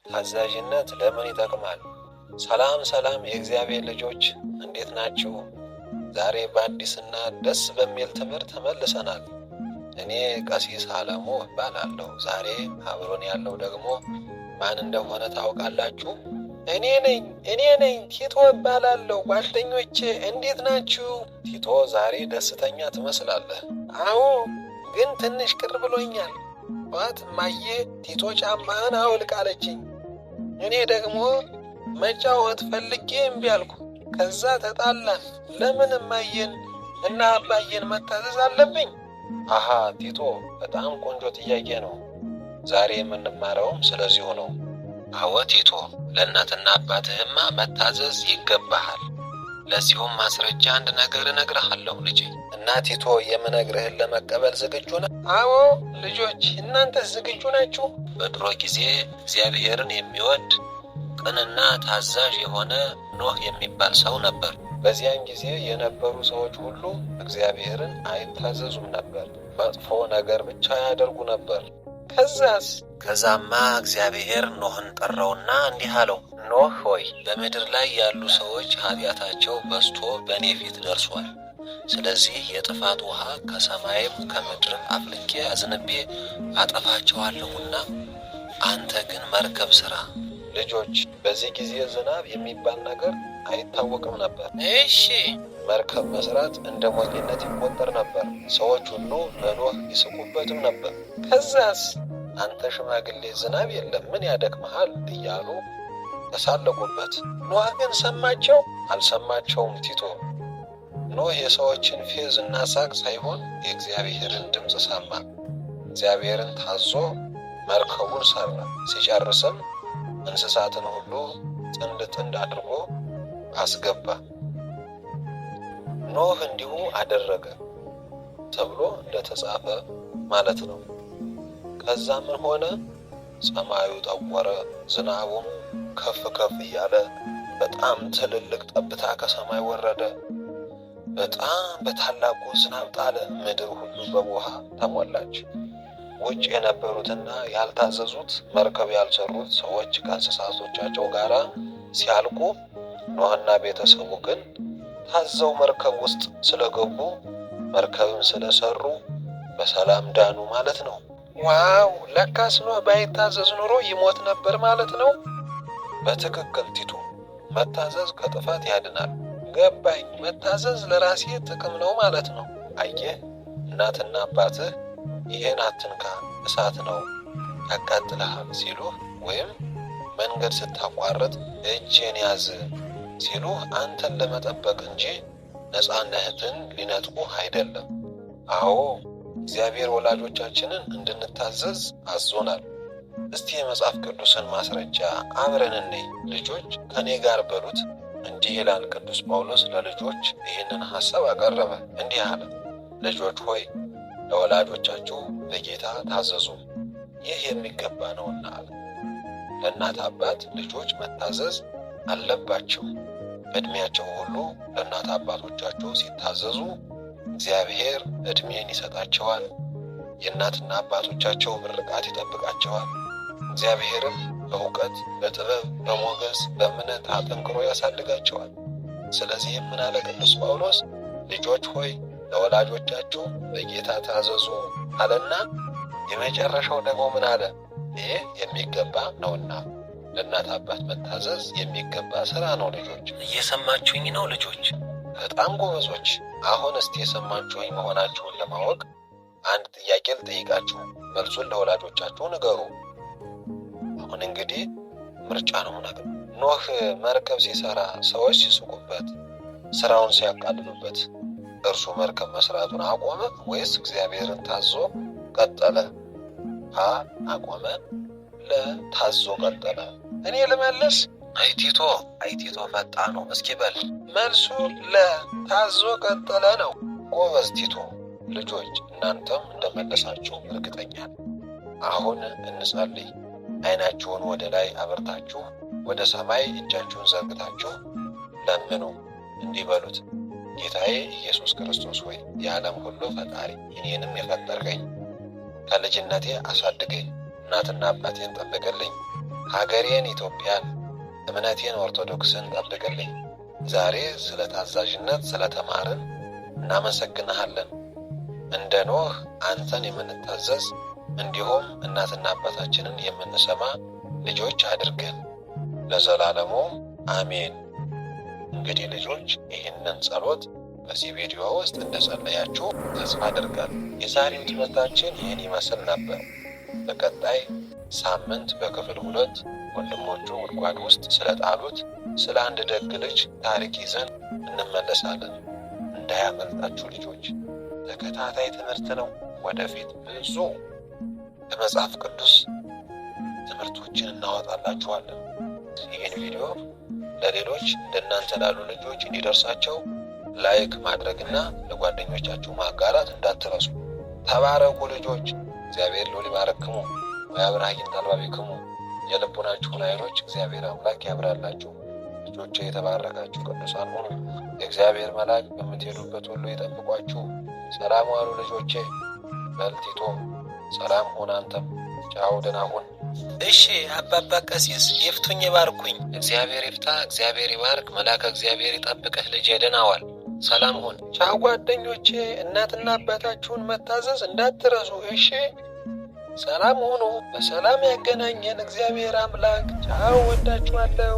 ታዛዥነት ለምን ይጠቅማል? ሰላም ሰላም፣ የእግዚአብሔር ልጆች እንዴት ናችሁ? ዛሬ በአዲስና ደስ በሚል ትምህርት ተመልሰናል። እኔ ቀሲስ አለሙ እባላለሁ። ዛሬ አብሮን ያለው ደግሞ ማን እንደሆነ ታውቃላችሁ? እኔ ነኝ፣ እኔ ነኝ፣ ቲቶ እባላለሁ። ጓደኞቼ እንዴት ናችሁ? ቲቶ ዛሬ ደስተኛ ትመስላለህ። አዎ፣ ግን ትንሽ ቅር ብሎኛል። ጠዋት እማዬ ቲቶ ጫማህን አውልቅ አለችኝ። እኔ ደግሞ መጫወት ፈልጌ እምቢ አልኩ። ከዛ ተጣላን። ለምን እማዬን እና አባዬን መታዘዝ አለብኝ? አሃ ቲቶ፣ በጣም ቆንጆ ጥያቄ ነው። ዛሬ የምንማረውም ስለዚሁ ነው። አዎ ቲቶ፣ ለእናትና አባትህማ መታዘዝ ይገባሃል። ለዚሁም ማስረጃ አንድ ነገር እነግርሃለሁ ልጄ። እና ቲቶ፣ የምነግርህን ለመቀበል ዝግጁ ነህ? አዎ ልጆች፣ እናንተስ ዝግጁ ናችሁ? በድሮ ጊዜ እግዚአብሔርን የሚወድ ቅንና ታዛዥ የሆነ ኖህ የሚባል ሰው ነበር። በዚያን ጊዜ የነበሩ ሰዎች ሁሉ እግዚአብሔርን አይታዘዙም ነበር፣ መጥፎ ነገር ብቻ ያደርጉ ነበር። ከዛስ? ከዛማ እግዚአብሔር ኖህን ጠራውና እንዲህ አለው፣ ኖህ ሆይ፣ በምድር ላይ ያሉ ሰዎች ኃጢአታቸው በዝቶ በእኔ ፊት ደርሷል። ስለዚህ የጥፋት ውሃ ከሰማይም ከምድርም አፍልቄ አዝንቤ አጠፋቸዋለሁና አንተ ግን መርከብ ስራ። ልጆች፣ በዚህ ጊዜ ዝናብ የሚባል ነገር አይታወቅም ነበር። እሺ። መርከብ መስራት እንደ ሞኝነት ይቆጠር ነበር። ሰዎች ሁሉ በኖህ ይስቁበትም ነበር። ከዛስ? አንተ ሽማግሌ፣ ዝናብ የለም፣ ምን ያደክመሃል እያሉ ተሳለቁበት። ኖህ ግን ሰማቸው? አልሰማቸውም ቲቶ። ኖህ የሰዎችን ፌዝ እና ሳቅ ሳይሆን የእግዚአብሔርን ድምፅ ሰማ። እግዚአብሔርን ታዞ መርከቡን ሰራ። ሲጨርስም እንስሳትን ሁሉ ጥንድ ጥንድ አድርጎ አስገባ። ኖህ እንዲሁ አደረገ ተብሎ እንደተጻፈ ማለት ነው። ከዛ ምን ሆነ? ሰማዩ ጠቆረ፣ ዝናቡም ከፍ ከፍ እያለ በጣም ትልልቅ ጠብታ ከሰማይ ወረደ። በጣም በታላቁ ዝናብ ጣለ። ምድር ሁሉ በውሃ ተሞላች። ውጭ የነበሩትና ያልታዘዙት፣ መርከብ ያልሰሩት ሰዎች ከእንስሳቶቻቸው ጋር ሲያልቁ፣ ኖህና ቤተሰቡ ግን ታዘው መርከብ ውስጥ ስለገቡ፣ መርከብም ስለሰሩ በሰላም ዳኑ ማለት ነው። Wow! ለካስ ኖህ ባይታዘዝ ኑሮ ይሞት ነበር ማለት ነው። በትክክል ቲቶ፣ መታዘዝ ከጥፋት ያድናል። ገባኝ። መታዘዝ ለራሴ ጥቅም ነው ማለት ነው። አየህ፣ እናትና አባትህ ይሄን አትንካ፣ እሳት ነው፣ ያቃጥልሃል ሲሉህ ወይም መንገድ ስታቋርጥ እጄን ያዝ ሲሉህ አንተን ለመጠበቅ እንጂ ነፃነትህን ሊነጥቁህ አይደለም። አዎ፣ እግዚአብሔር ወላጆቻችንን እንድንታዘዝ አዞናል። እስቲ የመጽሐፍ ቅዱስን ማስረጃ አብረን እንይ። ልጆች፣ ከእኔ ጋር በሉት። እንዲህ ይላል፣ ቅዱስ ጳውሎስ ለልጆች ይህንን ሐሳብ አቀረበ። እንዲህ አለ፣ ልጆች ሆይ፣ ለወላጆቻችሁ በጌታ ታዘዙ፣ ይህ የሚገባ ነውና አለ። ለእናት አባት ልጆች መታዘዝ አለባቸው። በዕድሜያቸው ሁሉ ለእናት አባቶቻቸው ሲታዘዙ እግዚአብሔር ዕድሜን ይሰጣቸዋል። የእናትና አባቶቻቸው ምርቃት ይጠብቃቸዋል። እግዚአብሔርም በእውቀት፣ በጥበብ፣ በሞገስ፣ በእምነት አጠንክሮ ያሳድጋቸዋል። ስለዚህም ምን አለ ቅዱስ ጳውሎስ? ልጆች ሆይ፣ ለወላጆቻችሁ በጌታ ታዘዙ አለና የመጨረሻው ደግሞ ምን አለ? ይህ የሚገባ ነውና። ለእናት አባት መታዘዝ የሚገባ ስራ ነው። ልጆች፣ እየሰማችሁኝ ነው? ልጆች በጣም ጎበዞች። አሁን እስቲ የሰማችሁኝ መሆናችሁን ለማወቅ አንድ ጥያቄ ልጠይቃችሁ፣ መልሱን ለወላጆቻችሁ ንገሩ። አሁን እንግዲህ ምርጫ ነው ነገር። ኖህ መርከብ ሲሰራ ሰዎች ሲስቁበት፣ ስራውን ሲያቃልሉበት እርሱ መርከብ መስራቱን አቆመ ወይስ እግዚአብሔርን ታዞ ቀጠለ? ሀ አቆመ፣ ለ ታዞ ቀጠለ። እኔ ልመልስ። አይ ቲቶ፣ አይ ቲቶ ፈጣኑ፣ እስኪ በል። መልሱ ለ ታዞ ቀጠለ ነው። ጎበዝ ቲቶ። ልጆች፣ እናንተም እንደመለሳችሁ እርግጠኛ ነኝ። አሁን እንጸልይ። አይናችሁን ወደ ላይ አበርታችሁ ወደ ሰማይ እጃችሁን ዘርግታችሁ ለምኑ። እንዲህ በሉት፣ ጌታዬ ኢየሱስ ክርስቶስ ሆይ፣ የዓለም ሁሉ ፈጣሪ፣ እኔንም የፈጠርከኝ፣ ከልጅነቴ አሳድገኝ፣ እናትና አባቴን ጠብቅልኝ፣ ሀገሬን ኢትዮጵያን፣ እምነቴን ኦርቶዶክስን ጠብቅልኝ። ዛሬ ስለ ታዛዥነት ስለ ተማርን እናመሰግንሃለን። እንደ ኖህ አንተን የምንታዘዝ እንዲሁም እናትና አባታችንን የምንሰማ ልጆች አድርገን ለዘላለሙ አሜን። እንግዲህ ልጆች ይህንን ጸሎት በዚህ ቪዲዮ ውስጥ እንደጸለያችሁ ተስፋ አደርጋለሁ። የዛሬው ትምህርታችን ይህን ይመስል ነበር። በቀጣይ ሳምንት በክፍል 2 ወንድሞቹ ጉድጓድ ውስጥ ስለጣሉት ስለ አንድ ደግ ልጅ ታሪክ ይዘን እንመለሳለን። እንዳያመልጣችሁ ልጆች፣ ተከታታይ ትምህርት ነው። ወደፊት ብዙ ከመጽሐፍ ቅዱስ ትምህርቶችን እናወጣላችኋለን። ይህን ቪዲዮ ለሌሎች እንደናንተ ላሉ ልጆች እንዲደርሳቸው like ማድረግና ለጓደኞቻችሁ ማጋራት እንዳትረሱ። ተባረኩ ልጆች። እግዚአብሔር ልዑል ይባርክሙ ወያብርህ አዕይንተ አልባቢክሙ። የልቡናችሁን ዓይኖች እግዚአብሔር አምላክ ያብራላችሁ። ልጆቼ የተባረካችሁ ቅዱሳን ሁኑ። የእግዚአብሔር መልአክ በምትሄዱበት ሁሉ ይጠብቋችሁ። ሰላም ዋሉ ልጆቼ። በልቲቶ ሰላም ሁን። አንተም ቻው፣ ደህና ሁን። እሺ አባባ ቀሲስ ይፍቱኝ ይባርኩኝ። እግዚአብሔር ይፍታ፣ እግዚአብሔር ይባርክ፣ መልአከ እግዚአብሔር ይጠብቅህ። ልጄ ደህና ዋል። ሰላም ሁን። ቻው ጓደኞቼ፣ እናትና አባታችሁን መታዘዝ እንዳትረሱ እሺ። ሰላም ሁኑ። በሰላም ያገናኘን እግዚአብሔር አምላክ። ቻው፣ ወዳችኋለሁ።